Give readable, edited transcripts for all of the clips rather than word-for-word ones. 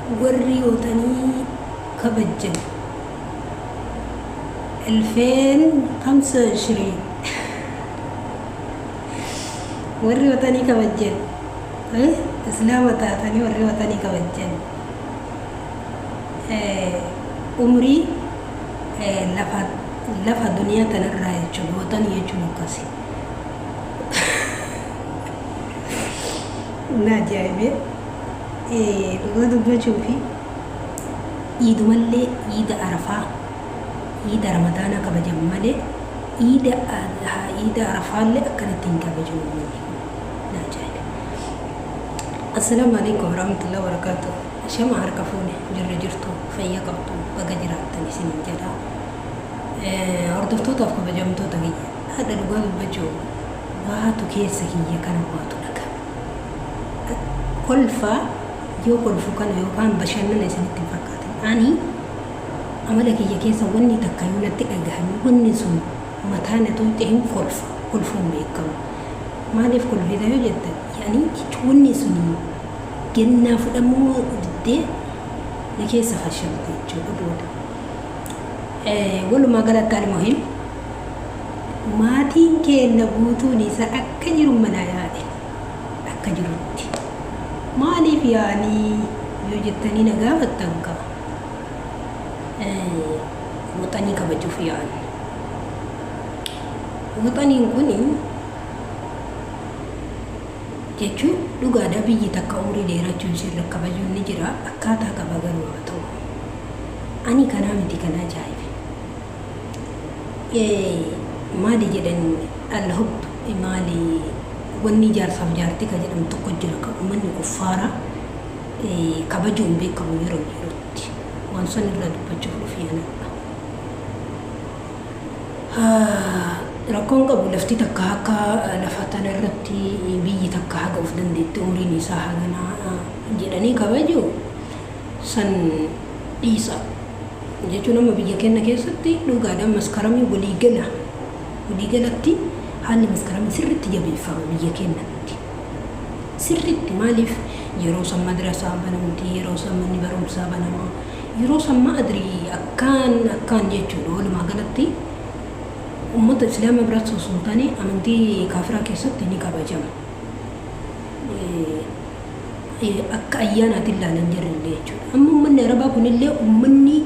Warri yootanii kabajjan elfeen kamsa shiriin warri watanii kabajjan islaama taatanii warri watanii kabajjan umrii lafa lafa duniyaa tanarraa jechuun watanii jechuun akkasi na ajaa'ibee dhugaa dubbachuu fi iidumallee iida arafaa iida ramadaanaa kabajan malee iida iida arafaallee akkanatti hin kabajnu uummanni kun na ajaa'ibe. Assalaamu alaikum warahmatullahi wabarakatuh. Ashama harka fuune jirra jirtu fayya qabdu baga jiraattan isiniin jedha. Hordoftootaaf kabajamtoota kiyya hadha dhugaa dubbachuu waatu keessa kiyya kana waatu dhagahame. Kolfa yoo kolfu kana yookaan bashannana isinitti hin fakkaatin. Ani amala kiyya keessa wanni takka yoo natti dhagahame wanni sun mataa na tuqxe hin kolfa. Kolfuun beekamu. Maaliif kolfita yoo jettan yaani jechuun wanni sun gennaa fudhamuu diddee na keessa fashalte jechuudha booda. Walumaa galatti almuhim maatiin keenna guutuun isa akka jiru manaa yaa'e. Akka jirutti. Maaliif yaa'anii yoo jettanii na gaafattan kaa waxanii kabajuuf yaa'an. Waxaniin kun jechuun dhugaadha biyyi takka umurii dheerachuun ishee kabajuun ni jira akkaataa qaba garuu haa ta'u. Ani kanaa miti kan ajaa'ibe. Maali jedhan al-hubb maali wanni jaarsaaf jaartii ka jedhamu tokko jira kan uummanni kuffaara kabajuun beekamu yeroo yerootti waan san irraa dubbachuuf dhufe anadha. Rakkoon qabu lafti takka akka lafa tana irratti biyyi takka haga of dandeette umriin isaa haganaa jedhanii kabaju san dhiisa. Jechuun amma biyya keenya keessatti dhugaadhaan maskaramii waliigala waliigalatti haalli maskaramii sirriitti jabeeffama biyya keenyatti. Sirriitti maaliif yeroo san madrasaa banamti yeroo san manni barumsaa banama yeroo san ma adrii akkaan akkaan jechuudha walumaa galatti uummata islaama biratti osoo hin taane amantii kaafiraa keessatti ni kabajama. Akka ayyaanaatti ilaalan jirrillee jechuudha. Amma uummanni Arabaa kunillee uummanni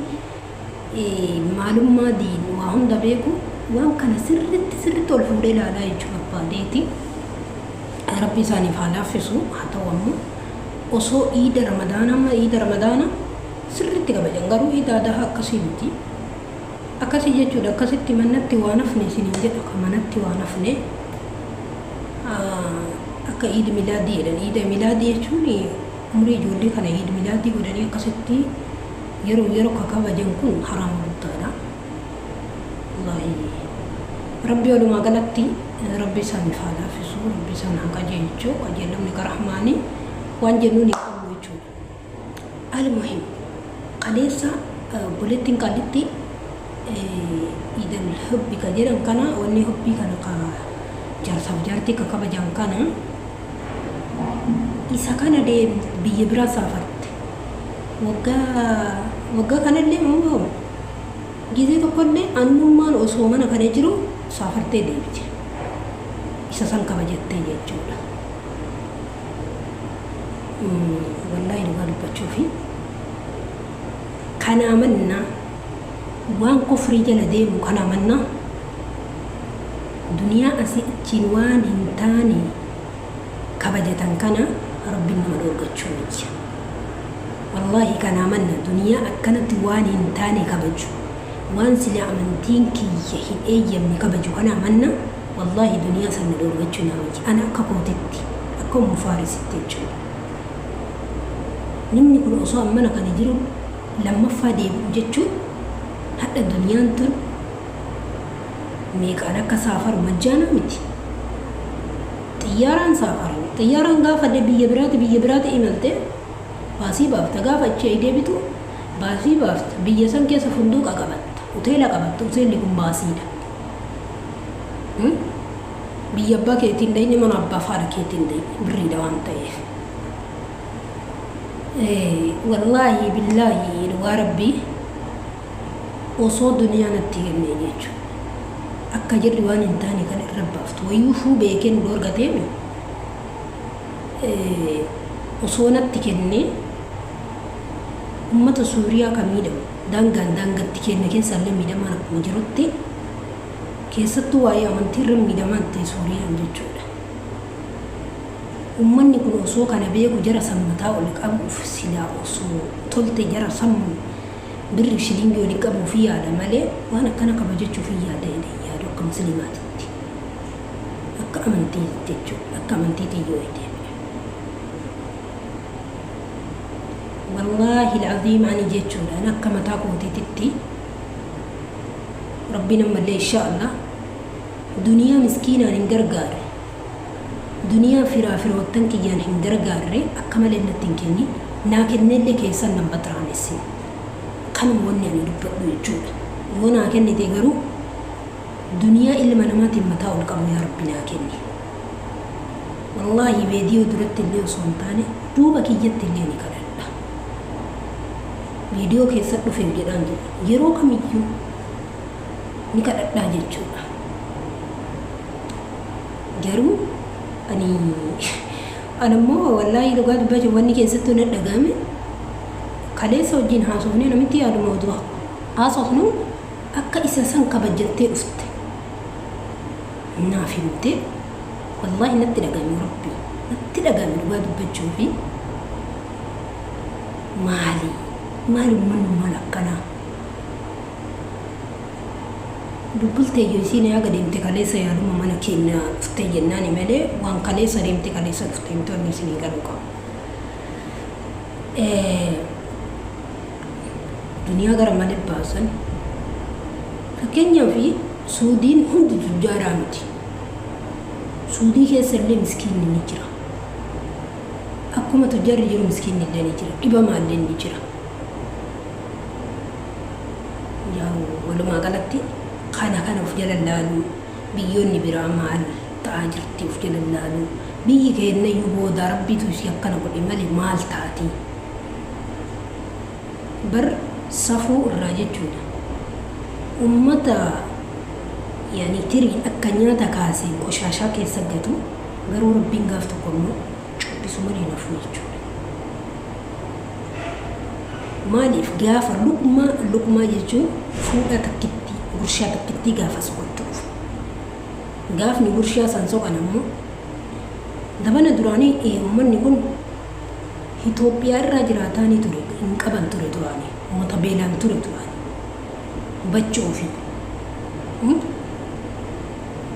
maalummaa diin waa hunda beeku waan kana sirritti sirritti ol fuudhee ilaalaa jechuu barbaadeeti. Rabbi isaaniif haa laaffisu haa ta'u ammoo osoo iida ramadaana amma iida ramadaana sirritti kabajan garuu iida adahaa akkasii miti. Akkasii jechuudha akkasitti manatti waan hafne isiniin jedha ka manatti waan hafne akka iid milaadii jedhan iida milaadii jechuun umrii ijoollee kana iid milaadii godhanii akkasitti yeroo yeroo ka kabajan kun haraama guddaadha. Wallaahi rabbi walumaa galatti rabbi isaaniif haa laaffisu rabbi isaan haa qajeelchu qajeellamni ka rahmaanii waan jennuun hin qabnu jechuudha. Almuhim kaleessa obboleettiin qaallitti iidal hubbi ka jedhan kana wanni hubbii kana ka jaarsaaf jaartii ka kabajan kana isa kana deem biyya biraa saafarte waggaa waggaa kanallee moo gizee tokkollee annummaan osoo mana kana jiru saafartee deebite isa san kabajattee jechuudha. Wallaahi dhugaa dubbachuufi kanaa mannaa waan kufrii jala deemu kanaa mannaa duniyaa asii achiin waan hin taane kabajatan kana rabbiin nama dhoorgachuu wayya. Wallaahi kanaa manna duniyaa akkanatti waan hin taane kabaju waan sila amantiin kiyya hin eeyyamne kabaju kanaa manna wallaahi duniyaa sana dhoorgachuu naa wayya. Ana akka kootitti akka ummu faarisitti jechuudha. Namni kun osoo ammana kana jiru lammaffaa deebi'u jechuun hadha duniyaan tun meeqaan akka saafaru majjaanaa miti. Xiyyaaraan saafaran. Xiyyaaraan gaafa biyya biraati biyya biraati imalte baasii baafta gaafa achi deebitu baasii baafta biyya san keessa funduuqa qabatta hoteela qabatta hoteelli kun baasiidha. Biyya abbaa keetiin dhayne mana abbaa faadha keetiin dhayne birriidha waan ta'eef. Wallaahi billaahi dhugaa rabbii osoo duniyaa natti kennee jechuudha. Akka jirri waan hin taane kan irra baaftu wayyuu beekee nu dhoorgateemi. Osoo natti kennee ummata Suuriyaa kan miidhamu daangaan daangatti kenna keessaallee miidhamaan akkuma jirutti keessattuu waa'ee amantii irra miidhamaan ta'e Suuriyaan jechuudha. Ummanni kun osoo kana beeku jara san mataa ol qabuuf silaa osoo tolte jara san birri shilingii oli qabuuf yaada malee waan akkana kabajachuuf hin yaada jedhee hin yaadu akka musliimaatitti. Akka amantiitti jechuudha. Akka amantiitti yoo deebi'e. Wallaahi al'aziim ani jechuudhaan akka mataa kootiititti Rabbiin ammallee insha Allah duniyaa miskiinaan hin gargaarre, duniyaa firaa firoottan kiyyaan hin gargaarre, akka malee natti hin kennin, naa kenneellee keessan nan baxraanessin. Kanuma wanni ani dubbadhu jechuudha. Yoo naa kennite garuu duniyaa ilma namaatiin mataa ol qabu yaa Rabbi naa kenni. Wallaahi veediyoo duratti illee osoo hin taane duuba kiyyatti illee ni kadhadha. Viidiyoo keessa dhufeef jedhaan jiru. Yeroo kamiyyuu ni kadhadhaa jechuudha. Garuu ani ammoo wallaahi dhugaa dubbachuuf wanni keessattuu na dhagahame kaleessa wajjin haasofnee namitti yaaduma oduu haasofnu akka isa san kabajjattee dhufte naaf himte. Wallaahi natti dhagahame, Rabbi natti dhagahame dhugaa dubbachuu fi maali maali uummanni akkanaa dubbulteeyyo isiin haga deemte kaleessa yaaduma mana keenya dhuftee jennaani malee waan kaleessa deemte kaleessa dhufte himte wanni isinii galuu qabu. Duniyaa gara malee baasan. Fakkeenyaaf Suudiin hundi tujjaaraa miti. Suudii keessa illee miskiinni ni jira. Akkuma tujjaarri jiru miskiinni illee ni jira. Dhibamaallee ni jira. Walumaa galatti kana of jala laaluu, biyyoonni biraa maal ta'aa jirti of jala laaluu, biyyi keenyayyuu boodaa rabbiitu isii akkana godhe malee maal taati? Bar safuu irraa jechuudha. Ummata yaani tiriin akka nyaata kaaseen qoshaashaa keessa gatu, garuu rabbiin gaaf tokko immoo cubbisu malee hin hafu jechuudha. Maaliif gaafa luqmaa, luqmaa jechuun fuudha takkittii, gurshaa takkittii gaafa soqottu dhufa. Gaafni gurshaa san soqan ammoo dabana duraanii uummanni kun Itoophiyaa irraa jiraataanii ture, hin qaban ture duraanii, uummata beelaan ture duraanii. Bachoo fi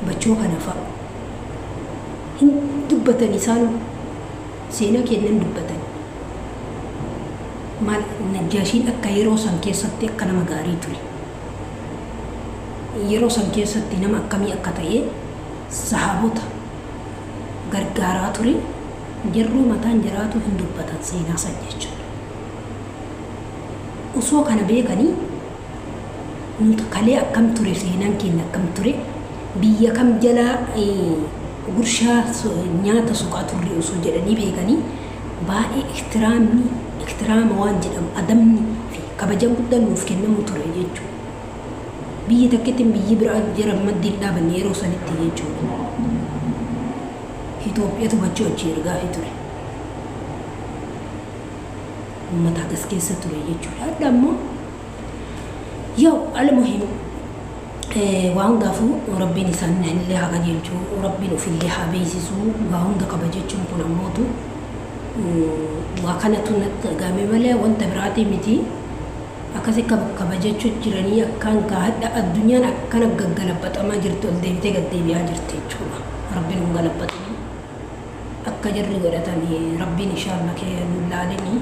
bachoo kana fa'a hin dubbatan, isaan seenaa kennan dubbatan. Maal Najjaashiin akka yeroo san keessatti akka nama gaarii ture. Yeroo san keessatti nama akkamii akka ta'e sahaabota gargaaraa ture, jarruu mataan jaraatu hin dubbatan seenaa san jechuudha. Osoo kana beekanii nuti kalee akkam ture, seenaan keenya akkam ture, biyya kam jalaa gurshaa nyaata soqaa turre osoo jedhanii beekanii, baay'ee iktiraamni, iktiraama waan jedhamu, adabni fi kabajaan guddaan nuuf kennamu ture jechuudha. Biyyi takkittiin biyyi biraa jara maddii hin dhaabanne yeroo sanitti jechuudha. Itoophiyaatu bachoo achi ergaafii ture. Uummata hagas keessa ture jechuudha. Hadha ammoo yaw almuhim waa hundaafuu rabbiin isaan illee haa qajeelchu, rabbiin ofillee haa beeksisu. Waa hunda kabajachuun kun ammootu waa kanatu natti dhagahame malee wanta biraatii miti. Akkasi kabajachuu jiranii akkaan kaa hadha addunyaan akkana gaggalabaxamaa jirti, ol deebitee gad deebi'aa jirti jechuudha. Rabbiin hun galabbaxini akka jarri godhatanii rabbiin inshallah kee nu laalini.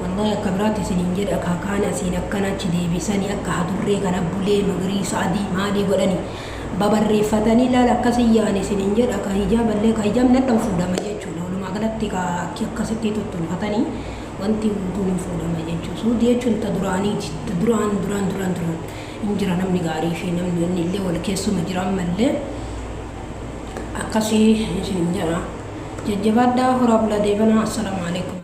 Wallahi akka biraatti isiniin jedha, akka kaan asiin akkana achi deebisanii akka hadurree kana bulee magariisa adii maalii godhani babarreeffatanii laala akkasii yaa'an isiniin jedha. Ka hijaaballee ka hijaabni hadhan fuudhama jechuudha. Walumaa galatti ka akki akkasitti tottolfatanii wanti guutuun hin fuudhama jechuudha. Suudii jechuun ta duraaniiti. Ta duraan duraan duraan duraan hin jira, namni gaarii fi namni inni illee wal keessuma jira ammallee akkasii isiniin jedha. Jajjabaadhaa, horaa bulaa, deebanaa. Assalaamu alaikum.